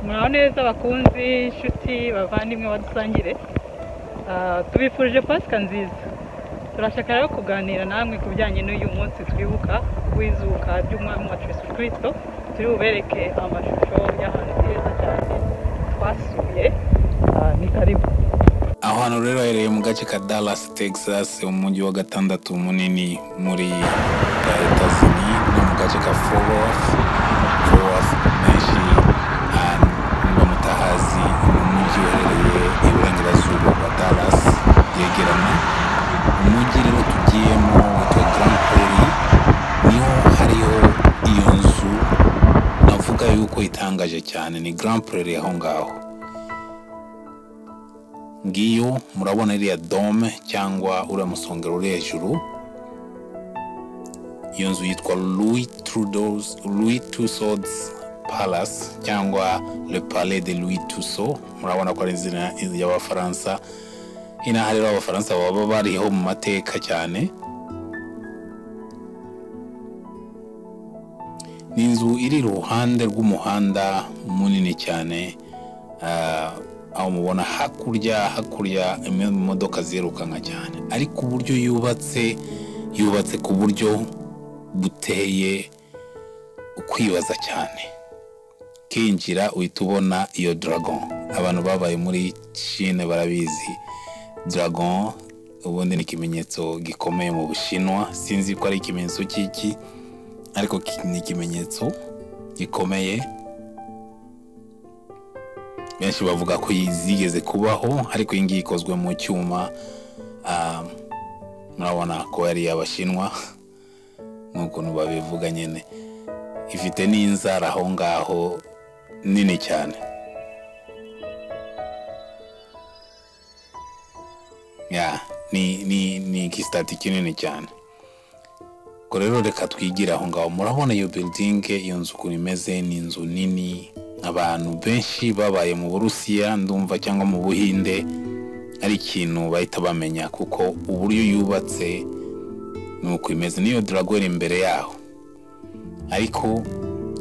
Muraho neza bakunzi, inshuti, bavandimwe badusangire. Tubifurije Pasika nziza. Turashaka rero kuganira namwe ku bijyanye n'uyu munsi twibuka w'izuka ry'umwami wacu Yesu Kristo. Turi bubereke amashusho y'ahantu heza cyane twasuye. Ni karibu. Aho hantu rero haherereye mu gace ka Dallas, Texas, umujyi wa gatandatu munini muri Etazini, no mu gace ka Fort Worth. Fort Worth benshi bamutahazi, ni umujyi uherereye iburengerazuba bwa Dallas, byegerana. Umujyi rero tugiyemo witwa Grand Prairie, niho hariho iyo nzu navuga yuko itangaje cyane, ni Grand Prairie aho ngaho. Ngiyo murabona iriya dome cyangwa uriya musongero uri hejuru. Iyo nzu yitwa Louis Tussaud's Palace cyangwa Le Palais de Louis Tussaud. Murabona ko ari izina y'Abafaransa. Inaha rero Abafaransa baba bariho mu mateka cyane. Ni inzu iri iruhande rw'umuhanda munini cyane, aho mubona hakurya imodoka zirukanka cyane, ariko uburyo yubatse, yubatse ku buryo buteye ukwibaza cyane. Kinjira uhita ubona iyo dragon. Abantu babaye muri Chine barabizi, dragon ubundi ni ikimenyetso gikomeye mu Bushinwa. Sinzi ko ari ikimenyetso cy'iki, ariko ni ikimenyetso gikomeye. Benshi bavuga ko zigeze kubaho, ariko iyi ngiyi ikozwe mu cyuma. Murabona ko ari iy'Abashinwa nk'ukuntu babivuga nyine. Ifite n'inzara aho ngaho nini cyane. Ya, ni igisitati kinini cyane. Ubwo rero reka twigire aho ngaho. Murabona iyo building, iyo nzu ukuntu imeze, ni inzu nini. Abantu benshi babaye mu Burusiya ndumva cyangwa mu Buhinde ari ikintu bahita bamenya, kuko uburyo yubatse nuko imeze. Niyo dragon imbere yaho, ariko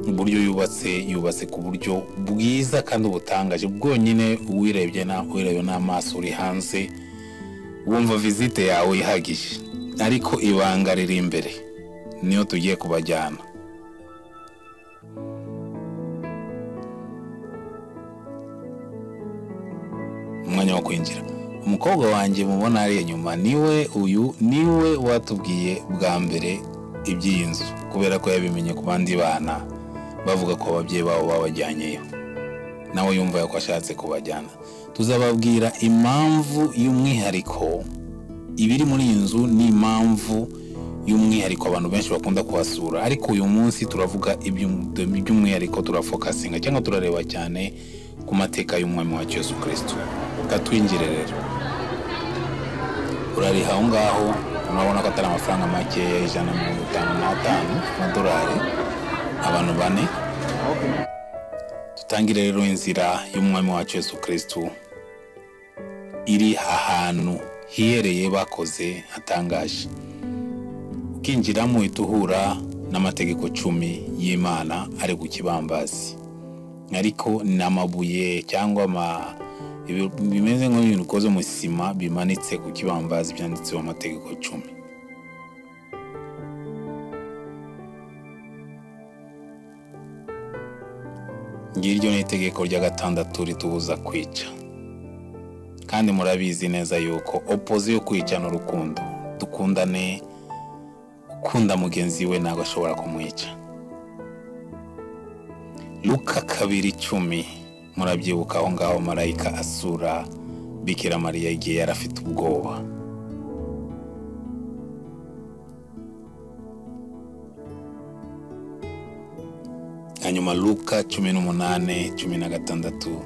uburyo yubatse, yubatse ku buryo bwiza kandi butangaje. Bwonyine uwirebye na uwirebye n'amaso uri hanze wumva visite yawe ihagije, ariko ibanga riri imbere niyo tugiye kubajyana. Umwanya wo kwinjira. Umukobwa wanjye mubona hariya inyuma niwe uyu, niwe watubwiye bwa mbere iby'iyi nzu, kubera ko yabimenye ku bandi bana bavuga ko ababyeyi babo babajyanyeyo, nawe yumva ko ashatse kubajyana. Tuzababwira impamvu y'umwihariko ibiri muri iyi nzu, ni impamvu y'umwihariko abantu benshi bakunda kuhasura, ariko uyu munsi turavuga iby'umwihariko, turafokasinga cyangwa turareba cyane ku mateka y'umwami wacu Yesu Kristo. Katwinjire rero. Urariha aho ngaho, murabona ko atari amafaranga make, 155 amadolari, abantu bane. Tutangire rero inzira y'umwami wacu Yesu Kristo iri ahantu hihereye bakoze hatangaje. Ukinjiramo uhita uhura n'amategeko 10 y'Imana ari ku kibambazi, ariko ni amabuye cyangwa bimeze nk'ibintu bikoze mu sima bimanitse ku kibambazi byanditseho amategeko 10. Ngiryo ni itegeko rya gatandatu ritubuza kwica, kandi murabizi neza yuko opozi yo kwica ni urukundo. Dukundane, ukunda mugenzi we ntabwo ashobora kumwica. Luka 2:10, murabyibuka aho ngaho marayika asura Bikira Mariya igihe yari afite ubwoba. Hanyuma Luka 18:16,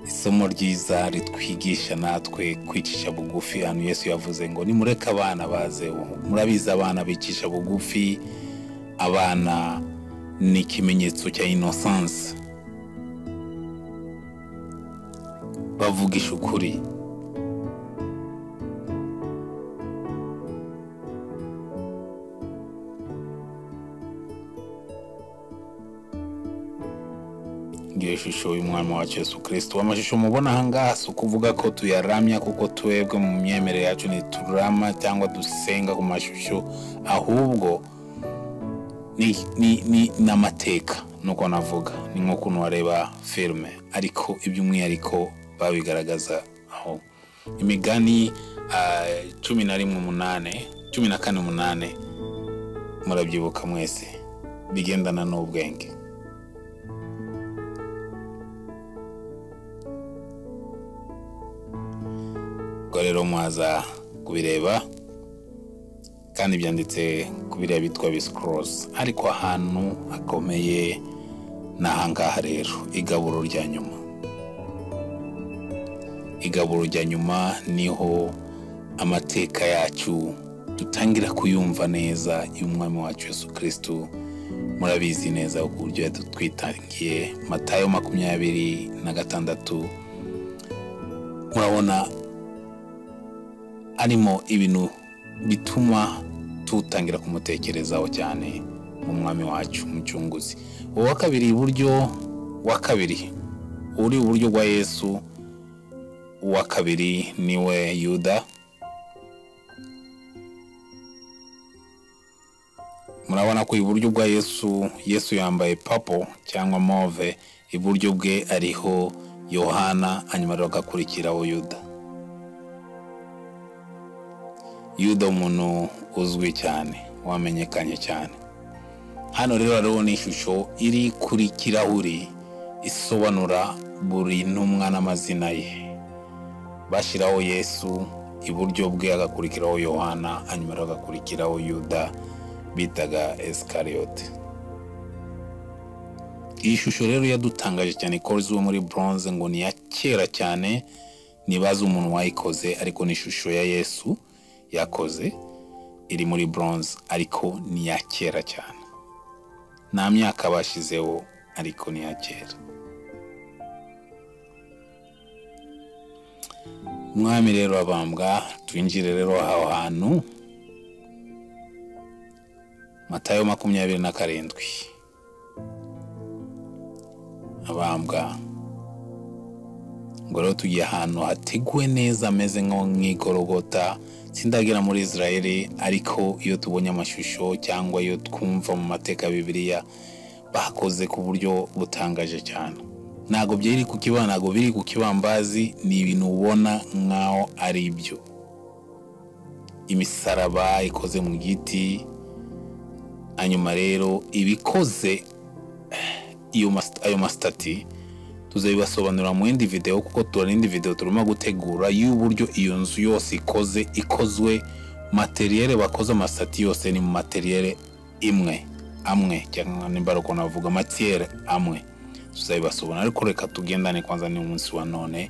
isomo ryiza ritwigisha natwe kwicisha bugufi. Hano Yesu yavuze ngo nimureke abana baze. Murabizi abana bicisha bugufi, abana ni ikimenyetso cya innocence, bavugisha ukuri. Ngiyo shusho y'umwami wacu Yesu Kristo. Amashusho mubona aha ngaha si ukuvuga ko tuyaramya, kuko twebwe mu myemerere yacu ntiturama cyangwa dusenga ku mashusho, ahubwo ni n'amateka, nuko navuga ni nk'ukuntu wareba filime, ariko iby'umwihariko babigaragaza aho. Imigani 11:8, 14:8, murabyibuka mwese, bigendana n'ubwenge. Ubwo rero mwaza kubireba, kandi byanditse ku biriya bitwa biscrolls, ariko ahantu hakomeye ni ahangaha rero, igaburo rya nyuma. Igaburo rya nyuma niho amateka yacu dutangira kuyumva neza y'umwami wacu Yesu Kristo. Murabizi neza uburyo yadutwitangiye. Matayo 26, murabona arimo ibintu bituma tutangira kumutekerezaho cyane umwami wacu umucunguzi. Uwa kabiri iburyo, wa kabiri uri iburyo bwa Yesu, uwa kabiri niwe Yuda. Murabona ko iburyo bwa Yesu, Yesu yambaye purple cyangwa mauve, iburyo bwe ariho Yohana, hanyuma rero agakurikiraho Yuda. Yuda umuntu uzwi cyane, wamenyekanye cyane. Hano rero hariho n'ishusho iri kuri kirahuri isobanura buri ntumwa n'amazina ye. Bashyiraho Yesu iburyo bwe, agakurikiraho Yohana, hanyuma rero agakurikiraho Yuda bitaga Iskariyote. Iyi shusho rero yadutangaje cyane, ikozwe muri bronze, ngo ni ya kera cyane, nibaza umuntu wayikoze, ariko ni ishusho ya Yesu yakoze, iri muri bronze, ariko ni ya kera cyane. Nta myaka bashizeho, ariko ni ya kera. Umwami rero abambwa, twinjire rero aho hantu. Matayo 27, abambwa. Ngo rero tugiye ahantu hateguwe neza, ameze nko nk'igorogota. Sindagera muri Israeli, ariko iyo tubonye amashusho cyangwa iyo twumva mu mateka ya Bibiliya, bakoze ku buryo butangaje cyane. Ntago byari ku kiba, ntago biri ku kibambazi, ni ibintu ubona nkaho ari ibyo. Imisaraba ikoze mu giti, hanyuma rero ibikoze ayo mastati tuzabibasobanurira mu yindi video, kuko turana indi video turimo gutegura y'uburyo iyo nzu yose ikoze, ikozwe materiel bakoze amasitati yose ni mu materiel imwe amwe, cyangwa nimba ari uko navuga matière amwe, tuzabibasobanurira. Ariko reka tugendane kwanza ni umunsi wa none,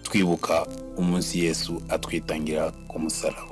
twibuka umunsi Yesu atwitangira ku musaraba.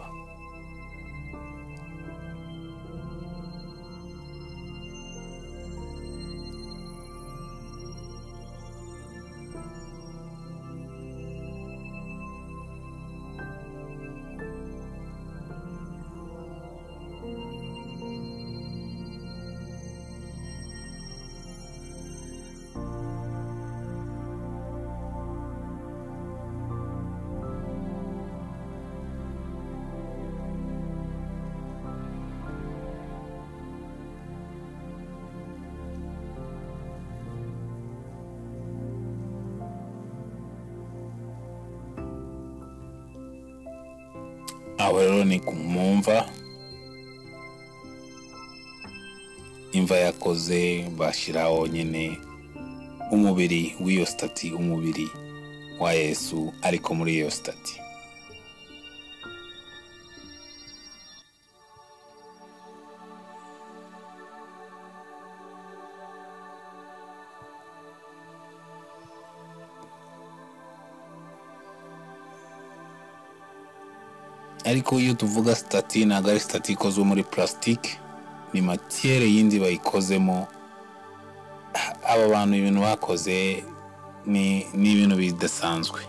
Aho rero ni ku mva, imva yakoze bashyiraho nyine umubiri w'iyo stati, umubiri wa Yesu ariko muri iyo stati. Ariko iyo tuvuga stati, ntabwo ari stati ikozwe muri plastique, ni matière yindi bayikozemo. Aba bantu ibintu bakoze ni ibintu bidasanzwe.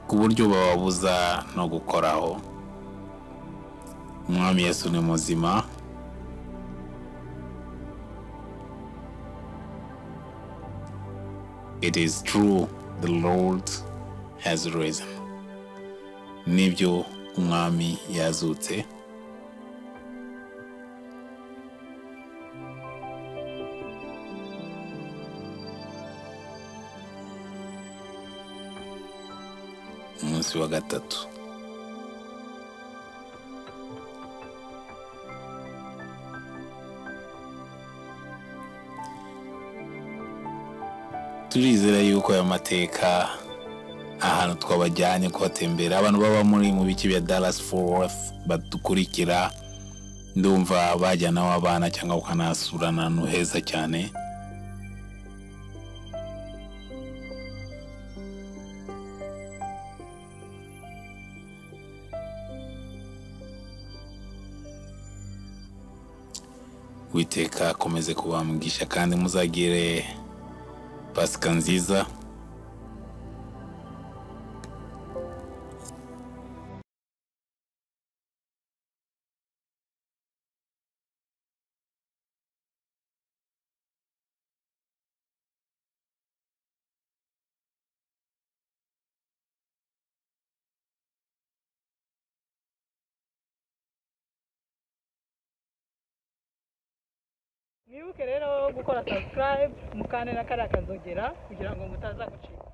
Ku buryo bababuza no gukoraho. Umwami Yesu ni muzima. It is true, the Lord has risen. Nibyo, umwami yazutse. Umunsi wa gatatu. Turizera yuko aya mateka ahantu twabajyanye kubatembera, abantu baba muri mu bice bya Dallas Fort Worth badukurikira, ndumva bajyanaho abana cyangwa bakanasura ahantu heza cyane. Uwiteka akomeze kubamugisha kandi muzagire Pasika nziza. Mwibuke rero gukora subscribe mukande na kariya kazogera kugira ngo mutaza gucika.